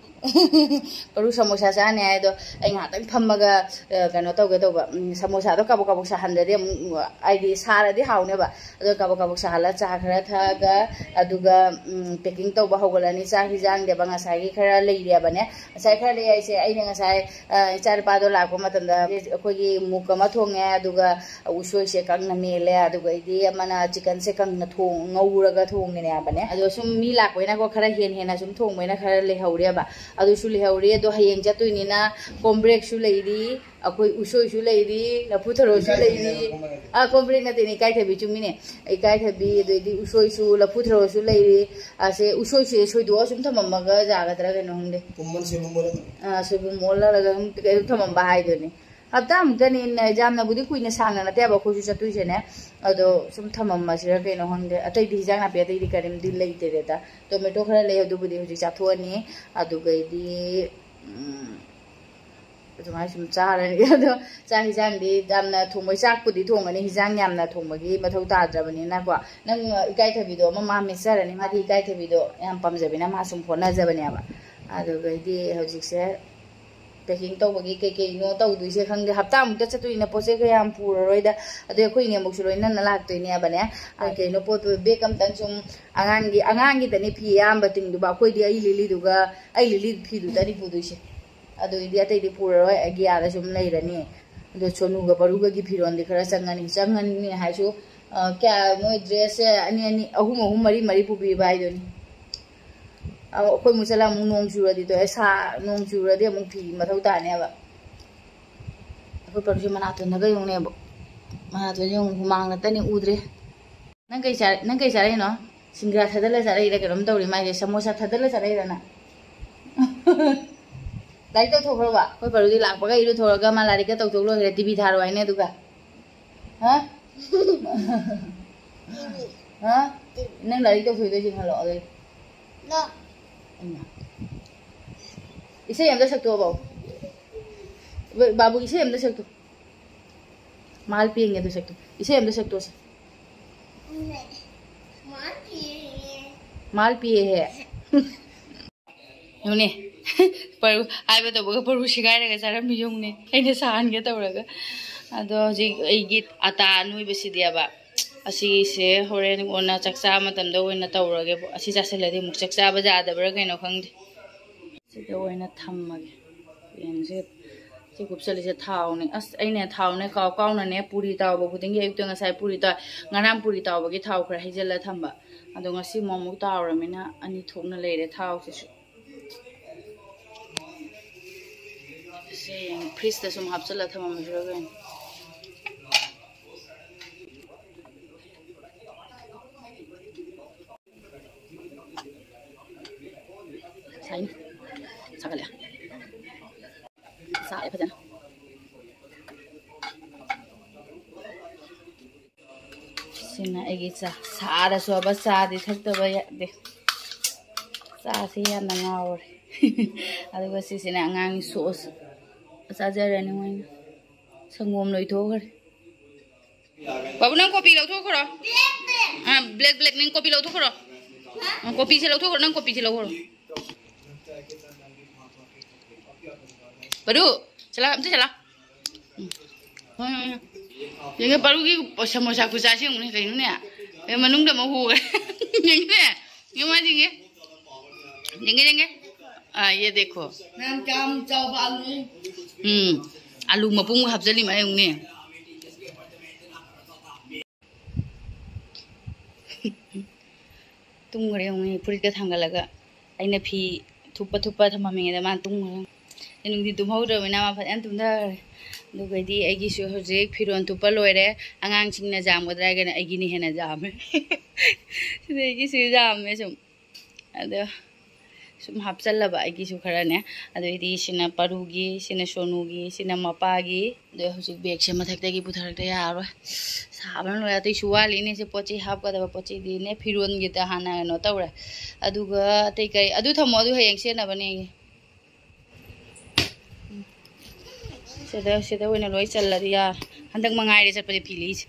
ꯄꯔꯨ ꯁꯃꯣꯁꯥ ꯆꯥꯅꯤ ꯍꯥꯏꯗꯣ, ꯑꯩ ꯉꯥꯏꯍꯥꯛꯇꯪ ꯐꯝꯃꯒ, ꯑ, ꯀꯩꯅꯣ ꯇꯧꯒꯦ ꯇꯧꯕ, ꯎꯝ, ꯁꯃꯣꯁꯥꯗꯣ ꯀꯥꯕꯛ ꯀꯥꯕꯛ ꯁꯥꯍꯟꯗ꯭ꯔꯗꯤ ꯑꯃꯨꯛ, ꯍꯥꯏꯗꯤ ꯁꯥꯔꯗꯤ ꯍꯥꯎꯅꯦꯕ, ꯑꯗꯣ ꯀꯥꯕꯛ ꯀꯥꯕꯛ ꯁꯥꯍꯜꯂ ꯆꯥ ꯈꯔ ꯊꯛꯑꯒ, ꯑꯗꯨꯒ, ꯎꯝ, packing ꯇꯧꯕ ꯍꯧꯒꯠꯂꯅꯤ꯫ ꯆꯥꯛ ꯍꯤꯟꯖꯥꯡꯗꯦꯕ ꯉꯁꯥꯏꯒꯤ ꯈꯔ ꯂꯩꯔꯦꯕꯅꯦ꯫ ꯉꯁꯥꯏ ꯈꯔ ꯂꯩ ꯍꯥꯏꯁꯦ, ꯑꯩꯅ ꯉꯁꯥꯏ, ꯑ, ꯏꯆꯥ ꯅꯨꯄꯥꯗꯣ ꯂꯥꯛꯄ ꯃꯇꯝꯗ ꯑꯩꯈꯣꯏꯒꯤ ꯃꯨꯛ ꯑꯃ ꯊꯣꯡꯉꯦ, ꯑꯗꯨꯒ ꯎꯁꯣꯏꯁꯦ ꯀꯪꯅ ꯃꯦꯜꯂꯦ, ꯑꯗꯨꯒꯩꯗꯤ ꯑꯃꯅ ꯆꯤꯛꯀꯟꯁꯦ ꯀꯪꯅ ꯊꯣꯡ-, ꯉꯧꯔꯒ ꯊꯣꯡꯉꯤꯅꯦꯕꯅꯦ꯫ ꯑꯗꯣ ꯁꯨꯝ ꯃꯤ ꯂꯥꯛꯄꯅꯤꯅꯀꯣ, ꯈꯔ ꯍꯦꯟꯅ ꯍꯦꯟꯅ ꯁꯨꯝ ꯊꯣꯡꯕꯅꯤꯅ ꯈꯔ ꯂꯩꯍꯧꯔꯦꯕ꯫ ꯑꯗꯨꯁꯨ ꯂꯩꯍꯧꯔꯤ꯫ ꯑꯗꯣ ꯍꯌꯦꯡ ꯆꯠꯇꯣꯏꯅꯤꯅ ꯀꯣꯝꯕ꯭ꯔꯦꯛꯁꯨ ꯂꯩꯔꯤ, ꯑꯩꯈꯣꯏ ꯎꯁꯣꯏꯁꯨ ꯂꯩꯔꯤ, ꯂꯐꯨ ꯊꯔꯣꯁꯨ ꯂꯩꯔꯤ꯫ ꯑꯥ, ꯀꯣꯝꯕ꯭ꯔꯦꯛ ꯅꯠꯇꯦꯅꯦ, ꯏꯀꯥꯏꯊꯕꯤ, ꯆꯨꯝꯃꯤꯅꯦ꯫ ꯏꯀꯥꯏꯊꯕꯤ, ꯑꯗꯩꯗꯤ ꯎꯁꯣꯏꯁꯨ, ꯂꯐꯨ ꯊꯔꯣꯁꯨ ꯂꯩꯔꯤ꯫ ꯑꯁꯦ ꯎꯁꯣꯏꯁꯦ ꯁꯣꯏꯗꯣꯛꯑ ꯁꯨꯝ ꯊꯝꯃꯝꯃꯒ ꯌꯥꯒꯗ꯭ꯔꯥ ꯀꯩꯅꯣ ꯈꯪꯗꯦ꯫ ꯄꯨꯝꯃꯟ ꯁꯣꯏꯕꯨꯝ ꯑꯣꯜꯂꯝꯃꯅꯤ꯫ ꯑꯥ, ꯁꯣꯏꯕꯨꯝ ꯑꯣꯜꯂꯒ ꯑꯗꯨꯝ ꯀꯩꯅꯣ ꯊꯝꯃꯝꯕ ꯍꯥꯏꯗꯨꯅꯤ꯫ ꯍꯞꯇꯥꯃꯨꯛꯇꯅꯤ, ꯌꯥꯝꯅꯕꯨꯗꯤ ꯀꯨꯏꯅ ꯁꯥꯡꯅ ꯅꯠꯇꯦꯕ ꯑꯩꯈꯣꯏꯁꯨ ꯆꯠꯇꯣꯏꯁꯦꯅꯦ꯫ ꯑꯗꯣ ꯁꯨꯝ ꯊꯝꯃꯝꯃꯁꯤꯔ ꯀꯩꯅꯣ ꯈꯪꯗꯦ꯫ ꯑꯇꯩꯗꯤ ꯍꯤꯟꯖꯥꯡ ꯅꯥꯄꯤ ꯑꯇꯩꯗꯤ ꯀꯔꯤꯝꯗꯤ ꯂꯩꯇꯦꯗ꯫ ꯇꯣꯃꯦꯇꯣ ꯈꯔ ꯂꯩ, ꯑꯗꯨꯕꯨꯗꯤ ꯍꯧꯖꯤꯛ ꯆꯥꯊꯣꯛꯑꯅꯤ꯫ ꯑꯗꯨꯒꯩꯗꯤ, ꯎꯝ, ꯑꯗꯨꯃꯥꯏꯅ ꯁꯨꯝ ꯆꯥꯔꯅꯤ꯫ ꯑꯗꯣ ꯆꯥꯛ ꯍꯤꯟꯖꯥꯡꯗꯤ ꯌꯥꯝꯅ ꯊꯣꯡꯕꯩ, ꯆꯥꯛꯄꯨꯗꯤ ꯊꯣꯡꯒꯅꯤ, ꯍꯤꯟꯖꯥꯡ ꯌꯥꯝꯅ ꯊꯣꯡꯕꯒꯤ ꯃꯊꯧ ꯇꯥꯗ꯭ꯔꯕꯅꯤꯅꯀꯣ꯫ ꯅꯪ ꯏꯀꯥꯏꯊꯕꯤꯗꯣ ꯑꯃ ꯃꯥ ꯃꯦꯠꯆꯔꯅꯤ, ꯃꯥꯗꯤ ꯏꯀꯥꯏꯊꯕꯤꯗꯣ ꯌꯥꯝ ꯄꯥꯝꯖꯕꯅꯤꯅ ꯃꯥ ꯁꯨꯝ ꯍꯣꯠꯅꯖꯕꯅꯦꯕ꯫ ꯑꯗꯨꯒꯩꯗꯤ ꯍꯧꯖꯤꯛꯁꯦ packing ꯇꯧꯕꯒꯤ ꯀꯩ ꯀꯩꯅꯣ ꯇꯧꯗꯣꯏꯁꯦ ꯈꯪꯗꯦ꯫ ꯍꯞꯇꯥꯃꯨꯛꯇ ꯆꯠꯇꯣꯏꯅꯤꯅ ꯄꯣꯠ ꯆꯩ ꯀꯌꯥꯝ ꯄꯨꯔꯔꯣꯏꯗ꯫ ꯑꯗꯩ ꯑꯩꯈꯣꯏ ꯏꯅꯦꯝꯕꯣꯛꯁꯨ ꯂꯣꯏꯅꯅ ꯂꯥꯛꯇꯣꯏꯅꯦꯕꯅꯦ꯫ ꯑ, ꯀꯩꯅꯣ ꯄꯣꯠꯇꯣ ꯕꯦꯒ ꯑꯝꯇꯪ ꯁꯨꯝ ꯑꯉꯥꯡꯒꯤ, ꯑꯉꯥꯡꯒꯤꯗꯅꯤ ꯐꯤ ꯑꯌꯥꯝꯕ ꯇꯤꯡꯗꯨꯕ꯫ ꯑꯩꯈꯣꯏꯗꯤ ꯑꯩ ꯂꯤꯂꯤꯗꯨꯒ, ꯑꯩ ꯂꯤꯂꯤ ꯐꯤꯗꯨꯗꯅꯤ ꯄꯨꯗꯣꯏꯁꯦ꯫ ꯑꯗꯨꯒꯤꯗꯤ ꯑꯇꯩꯗꯤ ꯄꯨꯔꯔꯣꯏ, ꯑꯒꯤꯌꯥꯗ ꯁꯨꯝ ꯂꯩꯔꯅꯤ꯫ ꯑꯗꯣ ꯁꯣꯅꯨꯒ ꯄꯔꯨꯒꯒꯤ ꯐꯤꯔꯣꯜꯗꯤ ꯈꯔ ꯆꯪꯉꯅꯤ꯫ ꯆꯪꯉꯅꯤ ꯍꯥꯏꯁꯨ, ꯑ, ꯀꯌꯥ ꯃꯣꯏ ꯗ꯭ꯔꯦꯁꯁꯦ ꯑꯅꯤ ꯑꯅꯤ, ꯑꯍꯨꯝ ꯑꯍꯨꯝ, ꯃꯔꯤ ꯃꯔꯤ ꯄꯨꯕꯤꯕ ꯍꯥꯏꯗꯨꯅꯤ꯫ ꯑ, ꯑꯩꯈꯣꯏ ꯃꯨꯛ ꯆꯠꯂ ꯑꯃꯨꯛ ꯅꯣꯡ ꯆꯨꯔꯗꯤ ꯇꯣꯛꯑꯦ꯫ ꯁꯥ-, ꯅꯣꯡ ꯆꯨꯔꯗꯤ ꯑꯃꯨꯛ ꯐꯤ ꯃꯊꯧ ꯇꯥꯅꯦꯕ꯫ ꯑꯩꯈꯣꯏ ꯄꯔꯨꯁꯦ ꯃꯅꯥꯇꯣꯟꯗꯒ ꯌꯦꯡꯉꯨꯅꯦꯕ꯫ ꯃꯅꯥꯇꯣꯟꯁꯦ ꯌꯦꯡꯉꯨ, ꯍꯨꯃꯥꯡ ꯅꯠꯇꯅꯤ ꯎꯗ꯭ꯔꯦ꯫ ꯅꯪ ꯀꯩ ꯆꯥ-, ꯅꯪ ꯀꯩ ꯆꯥꯔꯛꯏꯅꯣ? ꯁꯤꯡꯒ꯭ꯔꯥ ꯊꯥꯗꯠꯂ ꯆꯥꯔꯛꯏꯔꯥ ꯀꯩꯅꯣꯝ ꯇꯧꯔꯤ ꯃꯥꯏꯁꯦ꯫ ꯁꯃꯣꯁꯥ ꯊꯥꯗꯠꯂ ꯆꯥꯔꯛꯏꯔꯥ ꯅꯪ? ꯂꯥꯏꯔꯤꯛ ꯇꯧꯊꯣꯛꯈ꯭ꯔꯕ? ꯑꯩꯈꯣꯏ ꯄꯔꯨꯗꯤ ꯂꯥꯛꯄꯒ ꯏꯔꯨꯊꯣꯛꯑꯒ ꯃꯥ ꯂꯥꯏꯔꯤꯛꯀ ꯇꯧꯊꯣꯛ ꯂꯣꯏꯈ꯭ꯔꯦ꯫ ꯇꯤꯚꯤ ꯊꯥꯔꯣ ꯍꯥꯏꯅꯦ ꯑꯗꯨꯒ꯫ ꯍꯥ? ꯍꯥ? ꯅꯪ ꯂꯥꯏꯔꯤꯛ ꯇꯧꯊꯣꯛꯏꯗꯣ ꯌꯦꯡꯍꯜꯂꯣ ꯑꯗꯨꯗꯤ꯫ ꯏꯃꯥ꯫ ꯏꯁꯩ ꯑꯝꯇ ꯁꯛꯇꯣꯛꯑꯣ ꯕꯥꯕꯨ꯫ ꯕꯥꯕꯨ ꯏꯁꯩ ꯑꯝꯇ ꯁꯛꯇꯣꯛ꯫ ꯃꯥꯜ ꯄꯦꯡꯉꯦ ꯑꯗꯨ ꯁꯛꯇꯣꯛ꯫ ꯏꯁꯩ ꯑꯝꯇ ꯁꯛꯇꯣꯛꯑꯣꯁꯦ꯫ ꯃꯥꯜ ꯄꯦꯡꯉꯦ꯫ ꯌꯦꯡꯉꯨꯅꯦ꯫ ꯄꯔꯨ-, ꯍꯥꯏꯕ ꯇꯧꯕꯒ ꯄꯔꯨ ꯁꯤꯒꯥꯏꯔꯒ ꯆꯥꯔꯝꯃꯤ ꯌꯦꯡꯉꯨꯅꯦ꯫ ꯑꯩꯅ ꯁꯥꯍꯟꯒꯦ ꯇꯧꯔꯒ꯫ ꯑꯗꯣ ꯍꯧꯖꯤꯛ ꯑꯩꯒꯤ ꯑꯇꯥ ꯑꯅꯣꯏꯕꯁꯤꯗꯤꯕ, ꯑꯁꯤꯁꯦ ꯍꯣꯔꯦꯟ ꯀꯣꯟꯅ ꯆꯥꯛ ꯆꯥꯕ ꯃꯇꯝꯗ ꯑꯣꯏꯅ ꯇꯧꯔꯒꯦꯕ꯫ ꯑꯁꯤ ꯆꯥꯁꯤꯜꯂꯗꯤ ꯑꯃꯨꯛ ꯆꯥꯛ ꯆꯥꯕ ꯌꯥꯗꯕ꯭ꯔꯥ ꯀꯩꯅꯣ ꯈꯪꯗꯦ꯫ ꯁꯤꯗ ꯑꯣꯏꯅ ꯊꯝꯃꯒꯦ꯫ ꯌꯦꯟꯁꯦ ꯁꯤ ꯀꯨꯞꯁꯜꯂꯤꯁꯦ ꯊꯥꯎꯅꯦ꯫ ꯑꯁ, ꯑꯩꯅ ꯊꯥꯎꯅꯦ ꯀꯥꯎ ꯀꯥꯎꯅꯅꯦ ꯄꯨꯔꯤ ꯇꯥꯎꯕ ꯈꯨꯗꯤꯡꯒꯤ ꯑꯌꯨꯛꯇ ꯉꯁꯥꯏ ꯄꯨꯔꯤ ꯇꯥꯎ-, ꯉꯔꯥꯡ ꯄꯨꯔꯤ ꯇꯥꯎꯕꯒꯤ ꯊꯥꯎ ꯈꯔ ꯍꯩꯖꯤꯜꯂ ꯊꯝꯕ꯫ ꯑꯗꯣ ꯉꯁꯤ ꯑꯃꯨꯛ ꯑꯃꯨꯛ ꯇꯥꯎꯔꯃꯤꯅ ꯑꯅꯤ ꯊꯣꯛꯅ ꯂꯩꯔꯦ ꯊꯥꯎꯁꯤꯁꯨ꯫ ꯁꯤ ꯐ꯭ꯔꯤꯖꯇ ꯁꯨꯝ ꯍꯥꯞꯆꯤꯜꯂ ꯊꯝꯃꯝꯃꯁꯤꯔ ꯀꯩꯅꯣ꯫ ꯁꯥꯏꯅꯦ꯫ ꯁꯥꯒꯠꯂꯦ꯫ ꯁꯥꯔꯦ ꯐꯖꯅ꯫ ꯁꯤꯅ ꯑꯩꯒꯤ ꯆꯥ꯫ ꯁꯥꯔꯁꯨ ꯍꯥꯏꯕ ꯆꯥꯗꯤ ꯊꯛꯇꯕ ꯌꯥꯗꯦ꯫ ꯆꯥꯁꯤ ꯌꯥꯝꯅ ꯉꯥꯎꯔꯦ꯫ ꯑꯗꯨꯒ ꯁꯤꯁꯤꯅ ꯑꯉꯥꯡꯒꯤ ꯁꯣꯁ꯫ ꯆꯥꯖꯔꯅꯤ ꯃꯣꯏꯅ꯫ ꯁꯪꯒꯣꯝ ꯂꯣꯏꯊꯣꯛꯈ꯭ꯔꯦ꯫ ꯕꯥꯕꯨ, ꯅꯪ ꯀꯣꯄꯤ ꯂꯧꯊꯣꯛꯈ꯭ꯔꯣ꯫ ꯑꯥ, ꯕ꯭ꯂꯦꯛ, ꯕ꯭ꯂꯦꯛ, ꯅꯪ ꯀꯣꯄꯤ ꯂꯧꯊꯣꯛꯈ꯭ꯔꯣ꯫ ꯑꯥ, ꯀꯣꯄꯤꯁꯦ ꯂꯧꯊꯣꯛꯈ꯭ꯔꯣ, ꯅꯪ ꯀꯣꯄꯤꯁꯦ ꯂꯧꯈ꯭ꯔꯣ꯫ ꯕꯔꯨ, ꯆꯠꯂꯣ, ꯑꯝꯇ ꯆꯠꯂꯣ꯫ ꯎꯝ꯫ ꯍꯣꯏ, ꯍꯣꯏ, ꯍꯣꯏ꯫ ꯌꯦꯡꯉꯦ, ꯕꯔꯨꯒꯤ ꯁꯃꯣꯁꯥ ꯈꯨꯆꯥꯁꯤ ꯌꯦꯡꯉꯨꯅꯦ, ꯀꯩꯅꯣꯅꯦ꯫ ꯑꯦ, ꯃꯅꯨꯡꯗ ꯑꯃ ꯍꯣꯔꯦ꯫ ꯌꯦꯡꯉꯦ, ꯌꯦꯡꯉꯣ, ꯌꯦꯡꯉꯦ꯫ ꯌꯦꯡꯉꯦ, ꯌꯦꯡꯉꯦ꯫ ꯑꯥ, ꯌꯦ ꯗꯦꯈꯣ꯫ ꯃꯌꯥꯝ ꯀꯌꯥꯝ ꯆꯥꯎꯕ ꯑꯂꯨ꯫ ꯎꯝ꯫ ꯑꯂꯨ ꯃꯄꯨꯝꯒ ꯍꯥꯞꯆꯜꯂꯤ ꯃꯥ ꯌꯦꯡꯉꯨꯅꯦ꯫ ꯇꯨꯝꯈ꯭ꯔꯦ ꯌꯦꯡꯉꯨꯅꯦ, ꯐꯨꯔꯤꯠꯀ ꯊꯥꯡꯒꯠꯂꯒ꯫ ꯑꯩꯅ ꯐꯤ ꯊꯨꯞꯄ ꯊꯨꯞꯄ ꯊꯝꯃꯝꯃꯤꯉꯩꯗ ꯃꯥꯅ ꯇꯨꯝꯈ꯭ꯔꯦ꯫ ꯑꯩ ꯅꯨꯡꯊꯤꯟ ꯇꯨꯝꯍꯧꯗ꯭ꯔꯕꯅꯤꯅ ꯃꯥ ꯐꯖꯅ ꯇꯨꯝꯊꯈ꯭ꯔꯦ꯫ ꯑꯗꯨꯒꯩꯗꯤ ꯑꯩꯒꯤꯁꯨ ꯍꯧꯖꯤꯛ ꯐꯤꯔꯣꯜ ꯊꯨꯞꯄ ꯂꯣꯏꯔꯦ꯫ ꯑꯉꯥꯡꯁꯤꯡꯅ ꯌꯥꯝꯒꯗ꯭ꯔꯥ ꯍꯥꯏꯒꯅ ꯑꯩꯒꯤꯅ ꯍꯦꯟꯅ ꯌꯥꯝꯃꯦ꯫ ꯁꯤꯗ ꯑꯩꯒꯤꯁꯨ ꯌꯥꯝꯃꯦ ꯁꯨꯝ꯫ ꯑꯗꯣ ꯁꯨꯝ ꯍꯥꯞꯆꯜꯂꯕ ꯑꯩꯒꯤꯁꯨ ꯈꯔꯅꯦ꯫ ꯑꯗꯩꯗꯤ ꯁꯤꯅ ꯄꯔꯨꯒꯤ, ꯁꯤꯅ ꯁꯣꯅꯨꯒꯤ, ꯁꯤꯅ ꯃꯄꯥꯒꯤ꯫ ꯑꯗꯣ ꯍꯧꯖꯤꯛ ꯕꯦꯒꯁꯦ ꯃꯊꯛꯇꯒꯤ ꯄꯨꯊꯔꯛꯇ ꯌꯥꯔꯔꯣꯏ꯫ ꯁꯥꯕꯅ ꯂꯣꯏꯔꯦ꯫ ꯑꯇꯩꯁꯨ ꯋꯥꯠꯂꯤꯅꯦ꯫ ꯁꯤ ꯄꯣꯠ ꯆꯩ ꯍꯥꯞꯀꯗꯕ ꯄꯣꯠ ꯆꯩꯗꯤꯅꯦ, ꯐꯤꯔꯣꯟꯒꯤꯗ ꯍꯥꯟꯅ ꯀꯩꯅꯣ ꯇꯧꯔꯦ꯫ ꯑꯗꯨꯒ ꯑꯇꯩ ꯀꯩ, ꯑꯗꯨ ꯊꯝꯃꯣ, ꯑꯗꯨ ꯍꯌꯦꯡ ꯁꯦꯠꯅꯕꯅꯦ꯫ ꯁꯤꯗ, ꯁꯤꯗ ꯑꯣꯏꯅ ꯂꯣꯏ ꯆꯜꯂꯗꯤ ꯌꯥꯔꯦ꯫ ꯍꯟꯗꯛ ꯃꯉꯥꯏꯔꯦ ꯆꯠꯄꯗꯤ ꯐꯤ ꯂꯩꯁꯦ꯫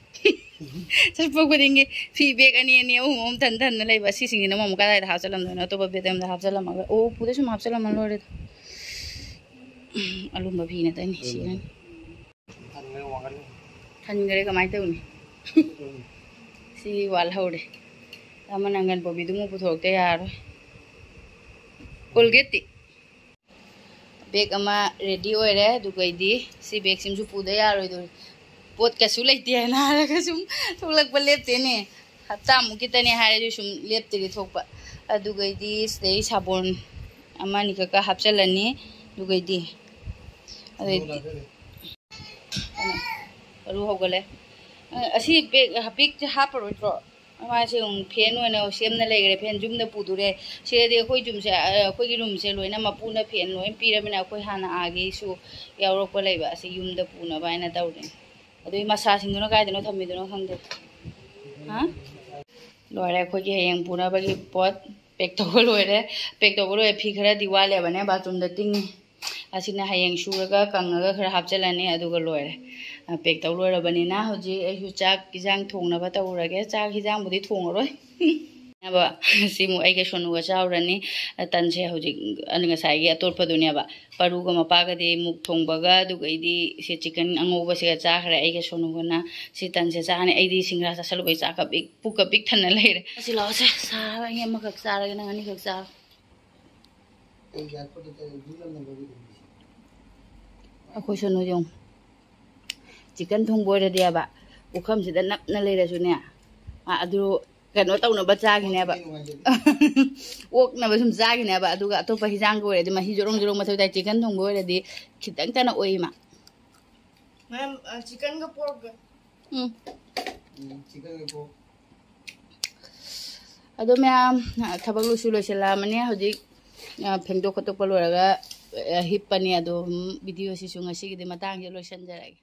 ꯆꯠꯄ ꯈꯨꯗꯤꯡꯒꯤ ꯐꯤ ꯕꯦꯒ ꯑꯅꯤ ꯑꯅꯤ, ꯑꯍꯨꯝ ꯑꯍꯨꯝ ꯊꯟ ꯊꯟꯅ ꯂꯩꯕ꯫ ꯑꯁꯤꯁꯤꯡꯁꯤꯅ ꯑꯃꯨꯛ ꯀꯗꯥꯏꯗ ꯍꯥꯞꯆꯜꯂꯝꯗꯣꯏꯅꯣ? ꯑꯇꯣꯞꯄ ꯕꯦꯒ ꯑꯃꯗ ꯍꯥꯞꯆꯜꯂꯝꯃꯒ, ꯑꯣ, ꯎꯄꯨꯗ ꯁꯨꯝ ꯍꯥꯞꯆꯜꯂꯝꯃ ꯂꯣꯏꯔꯦꯗ꯫ ꯑꯂꯨꯝꯕ ꯐꯤ ꯅꯠꯇꯅꯤ ꯁꯤꯅꯅꯤ꯫ ꯊꯟꯈ꯭ꯔꯦ, ꯀꯃꯥꯏꯅ ꯇꯧꯅꯤ? ꯁꯤ ꯋꯥꯠꯍꯧꯔꯦ꯫ ꯑꯃ ꯅꯪꯒꯟ ꯄꯣꯕꯤꯗꯨꯃꯨꯛ ꯄꯨꯊꯣꯔꯛꯇ ꯌꯥꯔꯣꯏ꯫ ꯀꯣꯜꯒꯦꯠꯇꯤ? ꯕꯦꯒ ꯑꯃ ꯔꯦꯗꯤ ꯑꯣꯏꯔꯦ꯫ ꯑꯗꯨꯒꯩꯗꯤ ꯁꯤ ꯕꯦꯒꯁꯤꯃꯁꯨ ꯄꯨꯗ ꯌꯥꯔꯣꯏꯗꯣꯔꯤ꯫ ꯄꯣꯠ ꯀꯩꯁꯨ ꯂꯩꯇꯦ ꯍꯥꯏꯅ ꯍꯥꯏꯔꯒ ꯁꯨꯝ ꯊꯣꯛꯂꯛꯄ ꯂꯦꯞꯇꯦꯅꯦ꯫ ꯍꯞꯇꯥꯃꯨꯛ ꯈꯤꯇꯅꯦ ꯍꯥꯏꯔꯁꯨ ꯁꯨꯝ ꯂꯦꯞꯇꯗꯤ ꯊꯣꯛꯄ꯫ ꯑꯗꯨꯒꯩꯗꯤ ꯁꯤꯗꯩ ꯁꯥꯄꯣꯟ ꯑꯃ ꯑꯅꯤꯈꯛꯀ ꯍꯥꯞꯆꯜꯂꯅꯤ꯫ ꯑꯗꯨꯒꯩꯗꯤ ꯑꯗꯩꯗꯤ ꯀꯩꯅꯣ, ꯃꯔꯨ ꯍꯧꯒꯠꯂꯦ꯫ ꯑ, ꯑꯁꯤ ꯕꯦꯒ, ꯕꯦꯒꯁꯦ ꯍꯥꯞꯄꯔꯣꯏꯗ꯭ꯔꯣ? ꯃꯥꯁꯦ ꯑꯃꯨꯛ ꯐꯦꯟ ꯑꯣꯏꯅ ꯁꯦꯝꯅ ꯂꯩꯈ꯭ꯔꯦ꯫ ꯐꯦꯟ ꯌꯨꯝꯗ ꯄꯨꯗꯣꯔꯦ꯫ ꯁꯤꯗꯗꯤ ꯑꯩꯈꯣꯏ ꯌꯨꯝꯁꯦ, ꯑ, ꯑꯩꯈꯣꯏꯒꯤ ꯔꯨꯝꯁꯦ ꯂꯣꯏꯅ ꯃꯄꯨꯅ ꯐꯦꯟ ꯂꯣꯏ ꯄꯤꯔꯕꯅꯤꯅ ꯑꯩꯈꯣꯏ ꯍꯥꯟꯅ ꯑꯥꯒꯤꯁꯨ ꯌꯥꯎꯔꯛꯄ ꯂꯩꯕ꯫ ꯑꯁꯤ ꯌꯨꯝꯗ ꯄꯨꯅꯕ ꯍꯥꯏꯅ ꯇꯧꯔꯤꯅꯦ꯫ ꯑꯗꯨꯒꯤ ꯃꯁꯥꯁꯤꯡꯗꯨꯅ ꯀꯥꯏꯗꯅꯣ ꯊꯝꯃꯤꯗꯨꯅꯣ ꯈꯪꯗꯦ꯫ ꯍꯥ? ꯂꯣꯏꯔꯦ ꯑꯩꯈꯣꯏꯒꯤ ꯍꯌꯦꯡ ꯄꯨꯅꯕꯒꯤ ꯄꯣꯠ꯫ ꯄꯦꯛ ꯇꯧꯕ ꯂꯣꯏꯔꯦ꯫ ꯄꯦꯛ ꯇꯧꯕ ꯂꯣꯏꯔꯦ꯫ ꯐꯤ ꯈꯔꯗꯤ ꯋꯥꯠꯂꯦꯕꯅꯦ ꯕꯥꯊꯔꯨꯝꯗ ꯇꯤꯡꯉꯤ꯫ ꯑꯁꯤꯅ ꯍꯌꯦꯡ ꯁꯨꯔꯒ ꯀꯪꯉꯒ ꯈꯔ ꯍꯥꯞꯆꯤꯜꯂꯅꯤ, ꯑꯗꯨꯒ ꯂꯣꯏꯔꯦ꯫ ꯑ, ꯄꯦꯛ ꯇꯧ ꯂꯣꯏꯔꯕꯅꯤꯅ ꯍꯧꯖꯤꯛ ꯑꯩꯁꯨ ꯆꯥꯛ ꯏꯟꯖꯥꯡ ꯊꯣꯡꯅꯕ ꯇꯧꯔꯒꯦ꯫ ꯆꯥꯛ ꯏꯟꯖꯥꯡꯕꯨꯗꯤ ꯊꯣꯡꯉꯔꯣꯏ꯫ ꯑꯕ, ꯁꯤꯃꯨꯛ ꯑꯩꯒ ꯁꯣꯅꯨꯒ ꯆꯥꯎꯔꯅꯤ꯫ ꯑ, ꯇꯟꯁꯦ ꯍꯧꯖꯤꯛ, ꯑ, ꯉꯁꯥꯏꯒꯤ ꯑꯇꯣꯠꯄꯗꯨꯅꯦꯕ꯫ ꯄꯔꯨꯒ ꯃꯄꯥꯒꯗꯤ ꯃꯨꯛ ꯊꯣꯡꯕꯒ, ꯑꯗꯨꯒꯩꯗꯤ ꯁꯤ ꯆꯤꯛꯀꯟ ꯑꯉꯧꯕꯁꯤꯒ ꯆꯥꯈ꯭ꯔꯦ꯫ ꯑꯩꯒ ꯁꯣꯅꯨꯒꯅ ꯁꯤ ꯇꯟꯁꯦ ꯆꯥꯔꯅꯤ꯫ ꯑꯩꯗꯤ ꯁꯤꯡꯒ꯭ꯔꯥ ꯆꯥꯁꯜꯂꯨꯕꯩ ꯆꯥꯛꯀ ꯄꯤꯛ, ꯄꯨꯛꯀ ꯄꯤꯛ ꯊꯟꯅ ꯂꯩꯔꯦ꯫ ꯑꯁꯤ ꯂꯥꯛꯑꯣꯁꯦ, ꯁꯥꯔ ꯑꯩ ꯑꯃꯈꯛ ꯆꯥꯔꯒꯦ, ꯅꯪ ꯑꯅꯤꯈꯛ ꯆꯥꯔꯣ꯫ ꯑꯩ ꯌꯥꯔꯛꯄꯗ ꯌꯨꯝ ꯂꯝꯅꯕꯒꯤ ꯑꯗꯨꯝ ꯑꯩꯈꯣꯏ ꯁꯣꯅꯨ ꯌꯦꯡꯉꯨ, ꯆꯤꯛꯀꯟ ꯊꯣꯡꯕ ꯑꯣꯏꯔꯗꯤꯕ, ꯄꯨꯈꯝꯁꯤꯗ ꯅꯞꯅ ꯂꯩꯔꯁꯨꯅꯦ, ꯃꯥ ꯑꯗꯨ ꯀꯩꯅꯣ ꯇꯧꯅꯕ ꯆꯥꯈꯤꯅꯦꯕ꯫ ꯑꯣꯛꯅꯕ ꯁꯨꯝ ꯆꯥꯈꯤꯅꯦꯕ꯫ ꯑꯗꯨꯒ ꯑꯇꯣꯞꯄ ꯍꯤꯟꯖꯥꯡꯒ ꯑꯣꯏꯔꯗꯤ ꯃꯍꯤ ꯖꯣꯔꯣꯡ ꯖꯣꯔꯣꯡ ꯃꯊꯧ ꯇꯥꯏ꯫ ꯆꯤꯛꯀꯟ ꯊꯣꯡꯕ ꯑꯣꯏꯔꯗꯤ ꯈꯤꯇꯪꯇꯅ ꯑꯣꯏ ꯃꯥ꯫ ꯃꯦꯝ, ꯑ, ꯆꯤꯛꯀꯟꯒ ꯄꯣꯔꯛꯀ ꯎꯝ꯫ ꯎꯝ, ꯆꯤꯛꯀꯟꯒ ꯄꯣꯔꯛ꯫ ꯑꯗꯣ ꯃꯌꯥꯝ, ꯑ, ꯊꯕꯛ ꯂꯣꯏꯁꯨ ꯂꯣꯏꯁꯤꯜꯂꯛꯑꯃꯅꯤ꯫ ꯍꯧꯖꯤꯛ, ꯑ, ꯐꯦꯡꯗꯣꯛ ꯈꯣꯠꯇꯣꯛꯄ ꯂꯣꯏꯔꯒ, ꯑ, ꯍꯤꯞꯄꯅꯤ꯫ ꯑꯗꯣ, ꯎꯝ, ꯚꯤꯗꯤꯑꯣꯁꯤꯁꯨ ꯉꯁꯤꯒꯤꯗꯤ ꯃꯇꯥꯡꯁꯤꯗ ꯂꯣꯏꯁꯤꯟꯖꯔꯒꯦ꯫